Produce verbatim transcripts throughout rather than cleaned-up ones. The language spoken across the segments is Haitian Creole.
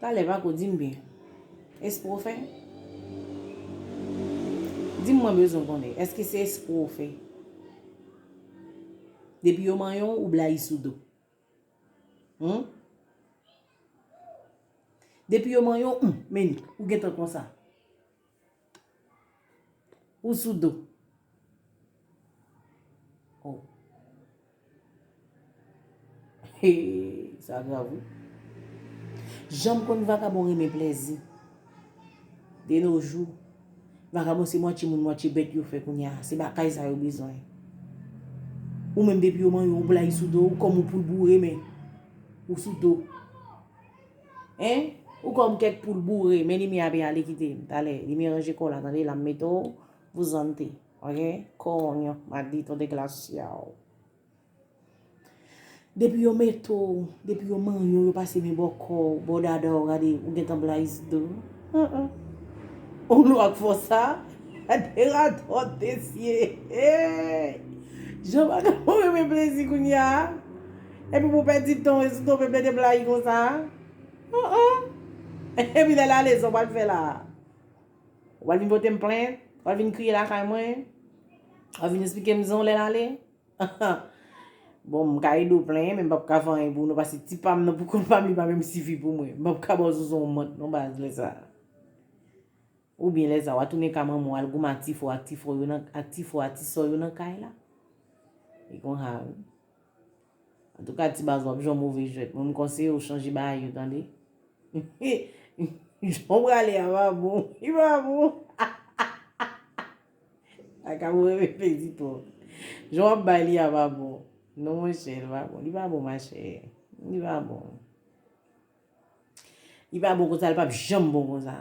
Talè, Pako, di m byen. Espre w fè? Di m, mwen bezwen konnen. Èske se espre w fè? Depi yo manyen w, ou blayi sou do. Hmm? Depi yo manyen w, hmm, men ou gentan konsa. Ou sou do. Oh. Hey, sa grav, wi. Jan m konn vakabon renmen plèzi. De nos jours, vakabon se mwatye moun, mwatye bèt yo fè kounye a. Se bagay sa yo bezwen. Ou menm depi yo manyen w, ou blayi sou do, ou kòm ou poul boure, men ou sou do. Hein? Ou kòm kèk poul boure, men limyè a ap ale kite m. Talè, limyè ranje kò w la, tande, la m mete w, vouzante. Ok? Coño, maldito desgraciado. Depi yo mete w, depi yo manyen w, yo pase men bò kò w, bò dada w, gade, ou gentan blayi sou do. Ou lwa k fò sa. Gade radòt mesye. Hey! Jan bagay mwen renmen plezi kounye a. Epi pou pèdi tan, e sou do w plede blayi konsa. Epi lè l ale, sa w pral fè la? Ou pral vin pote m plent? Ou pral vin kriye lakay mwen? Ou pral vin esplike m jan w lè l ale? Bon, m ka ede w plenyen, men m p ap ka fè anyen pou nou, paske ti pa m nan pou kont pa m, li pa menm sifi pou mwen. M p ap ka ba w sou son mant non baz lè sa. Oubyen lè sa, w a tounen ka manman w al goumen ak ti frè w, ak ti frè w yo nan, ak ti frè w, ak ti sè w yo nan kay la. E konsa, wi. Antouka, ti baz, w ap jwe yon move jwèt. Mwen, m konseye w chanje bagay yo, tande? Jan w prale a pa bon. Li pa bon. Ak a move plezi twòp. Jan w ap bay li a pa bon. Non, monchè, li pa bon. Li pa bon, machè. Li pa bon. Li pa bon konsa, li p ap janm bon konsa.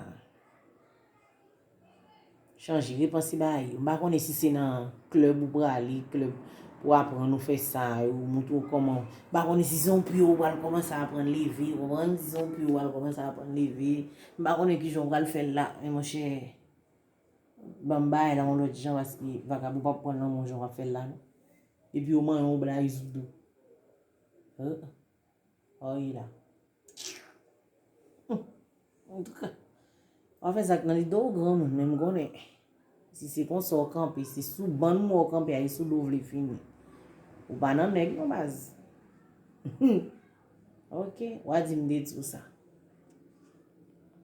Chanje, repanse bagay yo. M pa konnen si se nan klèb ou prale, klèb pou aprann ou fè sa, yo montre w kòman. M pa konnen si se yon pye ou pral kòmanse aprann leve, ou konprann? Si se yon pye ou pral kòmanse aprann leve. M pa konnen kijan ou pral fè l la, men monchè, ban m bagay la yon lòt jan, paske vakabon p ap pran l nan men w jan w ap fè l la, non. Epi yo manyen w, blayi sou do. Hein? Oy la. Antouka, w a fè sa k nan lide w, granmoun, men m konnen. Si se konsa w kanpe, se sou bann mwen w kanpe a, e sou do w vle fini. Ou pa nan nèg non baz. Ok, w a di m de di w sa.